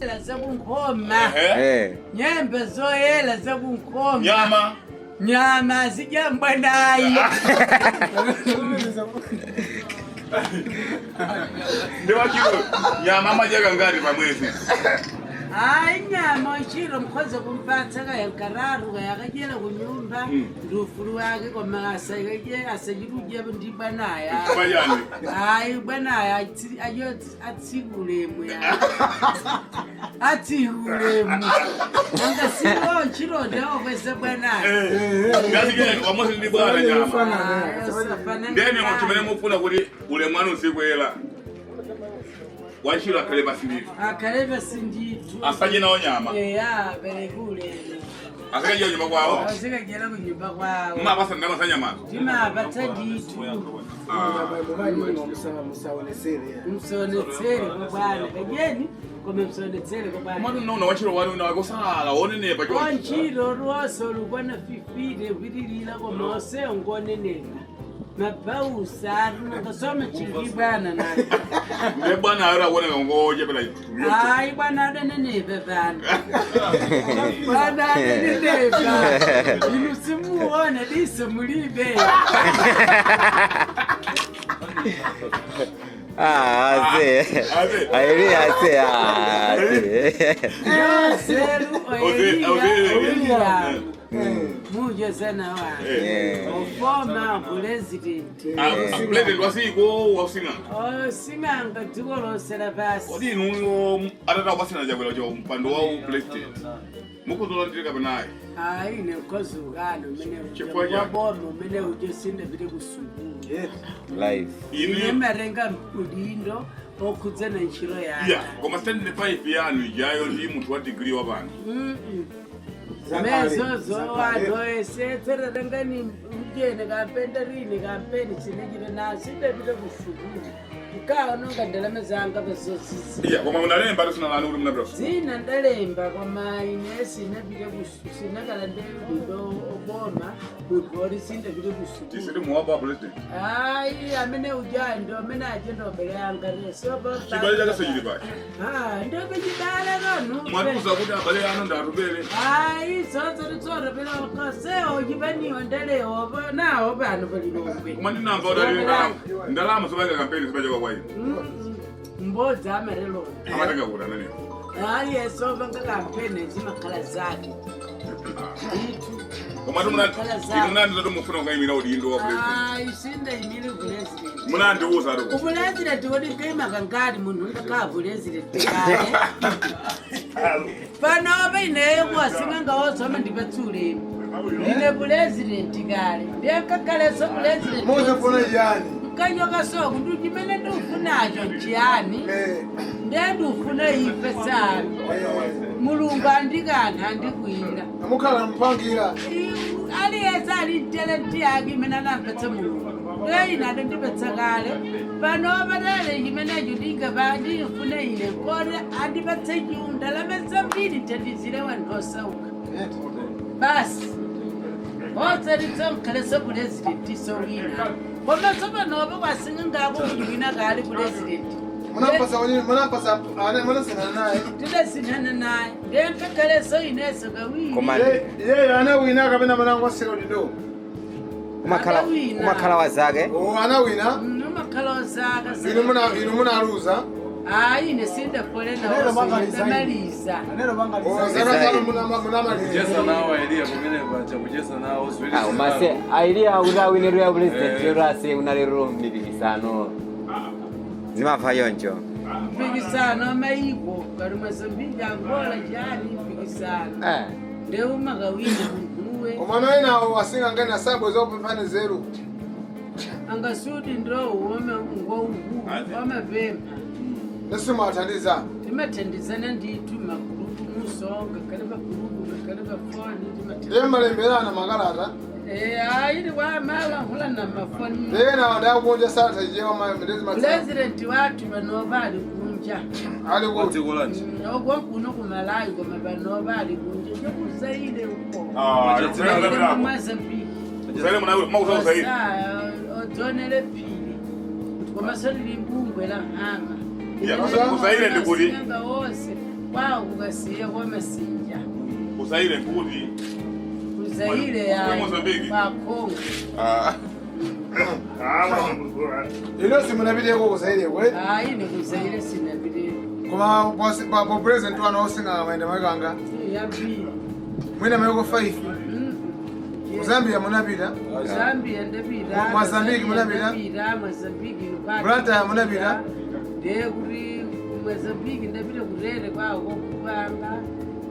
Zakunkhoma. Ehe. Nyembe zoyela zakunkhoma. Nyama. Nyama zijambwa nayi. Ndi wachiro nyama amadya kangati pamwezi? Hayi, nyama nchiro mkhoze kumpatsa kaya nkararu kaya akadyela kunyumba, ndi ufulu wake, koma asachitudya ndi bwanaya. Pachani? Hayi, bwanaya ayo atsikulemu ya atsikulemu angasiwo nchiro ndewokweza bwanaya. Ngati wamosi ndi bwana nyama. Osafanana. Ndene chimene mufuna kuti ulemu wanu uzikwera, wachiro akhale pasi ndithu. Akhale pasi ndithu. Asadye nawo nyama. Eya, apereke ulemu. Asakadyera nyumba kwawo. Azikadyera kunyumba kwawo. Mumapasa ndalama za nyamazo? Timapatsa ndithu. Msionetsere kwa bwana kajeni, koma msionetsere kwa bwana. Komatu nnaona wachiro wanu nawe kosalala wonenepa choncho. Ontchito lwonse lukwana 50 kupitilira, koma onsewo ngonenepa, mabausa atinongasoma chili bwana naye. Ndiye bwana ayo akuoneka ngochepera. Hayi, bwana adanenepa pano, bwana adanenepa, inu simuona, diso mulibe. Ah, ase. Ase. Aili ase. Ah, ase. Yoseru. Ozeli. Oeliya mujozana wa former president. President wasiko wasing'anga. Osing'anga dziko lonse lapasi. Kodi inuyo atata Chakwera cho mpando wa president mukuzolandira kapenayi? Hayi, nekozukano umene Chifukwa chani? waboma umene ujo sindapite kusukulu. Life. Ine Inu marenga udindo okhudzana ntchito iya yanga. Koma standard 5 yanu ijayo ndi munthu wa degree wapano. Mezozo wanthu oyesetsera tangani mjene kampeni rini kampeni sinechita naso, sindapite kusukulu nkaononga ndalama zanga pazozisi. Iya, koma munalemba tisina lanu kuti munapita kusukulu? Zina ndalemba, koma ine sinapite sinakala udindo oboma munthu oti sindapite kusukulu. Tisiti muwapo wa president. Hayi, amene uja ndo amene aje ndobele yanga lesopo. Chibale chake sechili pachi. Ndobe chibale kanu. Mwatiuza kuti abale anu ndatupere. Hayi, tsotso titsoro pela kasewo chibaniwa ndalewo nawo pano palilongwe. Koma ndinamva kuti ali ndalama, ndalama zopanga kampeni zipachoka kwa inu. Mbodza amarelona. Amatenga kuti amenewo? Hayi, esopanga kampeni zimakhala zake ndithu. Koma munandiuza kuti mufuna kukayimira udindo wa president. Hayi, sindayimire president. Munandiuza tu. Upulezidenti woti nkaima kangati munthu ndakhala pulezidenti kale? Panopa ineyo kuwasing'anga wonse amandipatsa ulemu, ndine pulezidenti kale, ndiye nkakhaleso pulezidenti. Muzifuna chiyani? Nkanyoka soko ndi chimene ndikufunacho nchiyani? Ndiye ndikufuna ife sami Mulungu andikantha andikwira. Amukhala mpangira. Aliyense ali talent yake imene anampatsa Mulungu. Ndiye ine adandipatsa kale pano patale chimenecho ndingapa ndifune ine kodi andipatse ndalama zambiri nthandizire wanthu osauka basi, onse titsomkhaleso pulezidenti sowina. Koma tsopanopo kwasing'angako kuti wina kale pulezidenti. Munampasa wanyini, munampasa ane munasinana naye. Tidasinthana naye, ndiye nkakhaleso ineso kawiri. Koma Yeye anawina kapena manangosera udindo? kumakhala Adawina. kumakhala wazake. O, anawina. Umakhala osaka. Inu munaluza. Hayi, ine sindafole nawomaliza. O, zaka zanu munamaliza. Kucheza nawo Eliya pamene paja kucheza nawo ziwiri. Ah, umase ailia kuti awinero ya president lero ase unalero mipikisano. Zimapha yoncho. Mpikisano amayiko kali Mozambiki, Angola, chani mpikisano. Ndeumakawina munthuwe. Komano enawo asingangani asabwe zopemphani zeru. Angasuti ndowu ngouhu wamapempha. Nesimwathandiza. Timathandizana ndithu, magulupu musonga kale magulupu kale mafoni. Ndiye mmalemberana makalata. Ayili wamalankhula na mafoni. Ndiye nawo ndakunja salathajiwa ndezi. Pulezidenti wathu panopa ali kunja. Ali kuti? Dziko lanji? Okonkuno kumalawi, koma panopa ali kunja chokusaile uko. Mozambique. Usaile munakuza usaile. Odzonele phiri komanso lili bungwe la nhanga. Yeah, usaile ndikuti wonse Kwawo kukasiye kwamasinja. Usaire nkuti. Kuzaire Kwe ya Mozambique? kwakhongo. Ah. Ino simunapiteko kuzaireko eh? Hayi nikuzaire sinapiteko. Koma pa president wanu osing'anga mayenda maikanga Yambiri. mwina maiko 5 kuzambia munapita. Zambia ndapita. Mozambique munapita? Ndapita Mozambique. Blantyre munapita? Ndiye kuti Mozambique ndapita kurere kwawo kokupanga.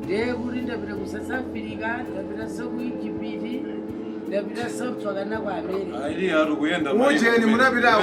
Ndiye kuti ndapita ku South Africa, ndapita so ku Egypt, ndapita so mpaka ku America. Eliya ari kuyenda Ujeni munapitako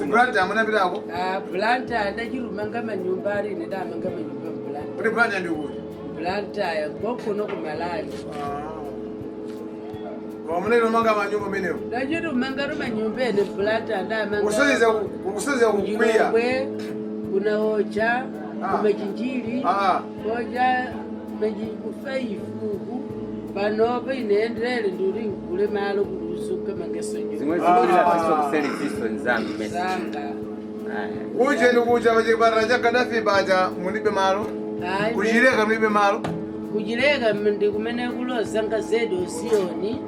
Blantyre munapitako? Ah, Blantyre ndachirumanga manyumba ari ine ndamanga manyumba Blantyre. Kuti Blantyre ndikuti? Blantyre kokuno ku Malawi. Koma munene umanga manyumba menewo? Ndachirumanga rumanyumba ene Blantyre ndamanga. Kusonyeza kukwiya. Chilongwe, kunaocha, Ah. kumachinjiri, Ah. koja kufaifuku panopo inenderere nduri ngule malo kuti usuke mangesonyo. Zimwe zikulira fiso kuseli fiso nzambi mesi. Zanga. Ujeni kuja pachipatala cha Gaddafi baja mulibe malo? Hayi, Kuchileka mulibe malo? Kuchileka ndi kumene kulozanga zedu osiyoni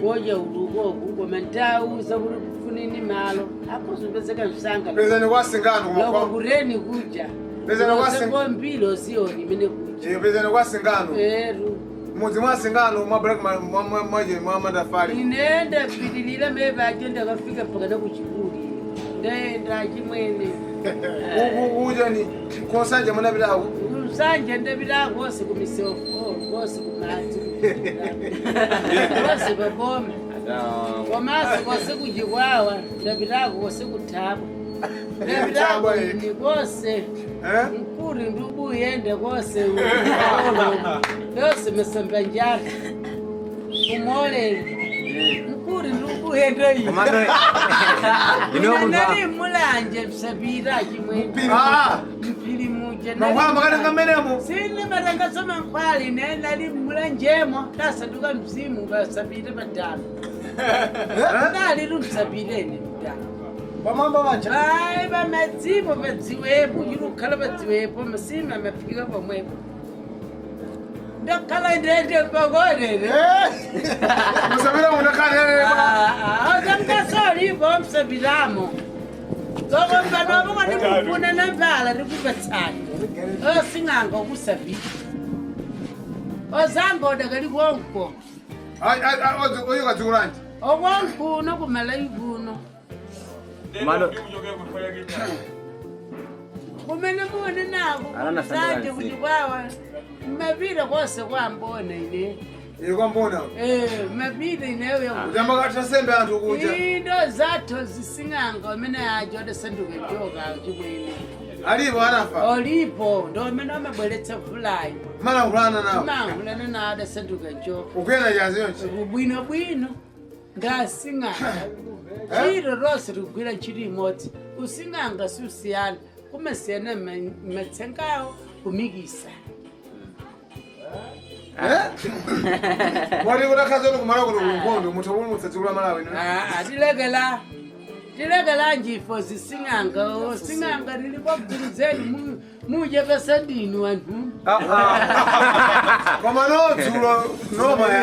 koja ulukoku koma ntauza kuti kufunini malo akozopezeka msanga. Pezani kwa singano loko kuma kureni kuja. Pezani kwa kombilo osiyoni imene kuja. Pezani kwa singano. Eru. Mudzi mwa singano mwa black mwa mwa mwa mwa matafali. Inenda pitilira mevacho ndakafika pakana kuchikuli ndaenda chimwene. Ujeni kosanje munapitako? Kusanje ndapita kose kumisewu kose kumadzi kose paboma komaso kose kuchikwawa ndapitako kose kuthabwa ndapitako ini kose. Eh? Mkuri ndubuyende kose yose masambanjara kumolele mkuri ndubuyende iyi. Komando ino munthu Nali mulanje msapira chimwene. Ah, Mphiri muja. mankhwala makatenga mmenemo? Sine matangaso mankhwala ine nali mulanjemo ndasanduka mzimu ukasapite padama. Nali lumsapite ine mdama. Pamwamba paja. Hayi pamadzipo padziwepo chiri kukhala padziwepo masima maphika pomwepo. Ndakhala ndende pakonene. Musapita munakhalere. Azangasolipo msapitamo. Zokombanopo kwatikufuna nambala tikupatsani. Osing'anga okusapita. Ozanga odakali konko. Oyo kadzikulanji. Okonkuno kumalayi kuno. Malo. Kumene muone nako Alana sanje sandalasi. kuti kwawa mapita kose kwambona ine. Ili kwambona. Eh, mapita ineyo. Kutamba kathasembe anthu kuja. Into zathu zising'anga amene ajo adasanduka njoka chimwene. Alipo anafa. Olipo ndo amene amabweretsa vulayi. Malankhulana nawo. Mankhulana nawo adasanduka njoka. Ukuyenda chaziyonchi. Bwinobwino ngasing'anga chiro rose rigwira ntchito imodzi using'anga siusiyana kumasiyana matsengawo kumikisa. Mwati kutakhaza kumala kuno kunkhondo mutha kupulumutsa dziko la Malawi ino. Ah, tilekela tilekela njifo zising'anga osing'anga lilipo bvulu zenu mudye pasandinu anthu. Koma no dzulo noma ya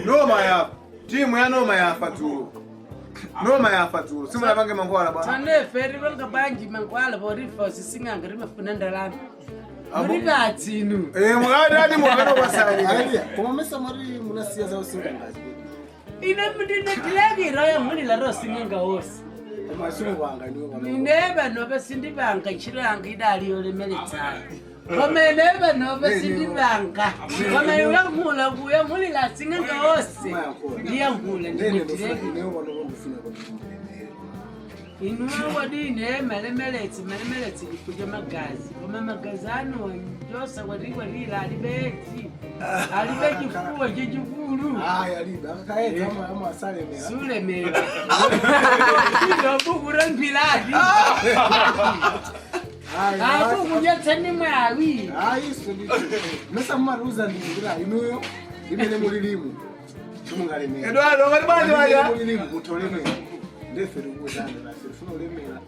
noma ya timu ya noma yafa dzulo. Noma yafa dzulo. Simunapange mankhwala bwana. Tsonefe rivenga banji mankhwala porifo zising'anga rimafuna ndalama murivatsinu. Eh mukati ati mukati kwasani. Eliya, koma mesa mwati munasiya za usingangazi? Ine ndinetilegiro yamulila rosing'anga wose. Koma simupanga ndiwe pano. Ineva nove sindivanga ntchito yanga idali yolemeletsana koma ineva nove sindivanga koma iwe kuyamulila sing'anga wose ndiyankhula. Ndene Ndinetilegiro. ineyo pano ndifuna kuti mulemere. Inuwe wadine malemeletsi malemeletsi chifukwa magazi koma magazi ano njosa kwatikwatila alibetsi alibe chifuwa chachikulu. Ayi alibe akakaedza ama asalemera. Sulemera bukura mphilati akukunyatsani mwawi. Ayi so ndi mesa mumatiuza ndikuti inuyo imene mulilimu simungalemera. Eduardo ngati bwanji waja. Mulilimu mutha ulemera. Ndefe tikuwuzani basi tifuna ulemera.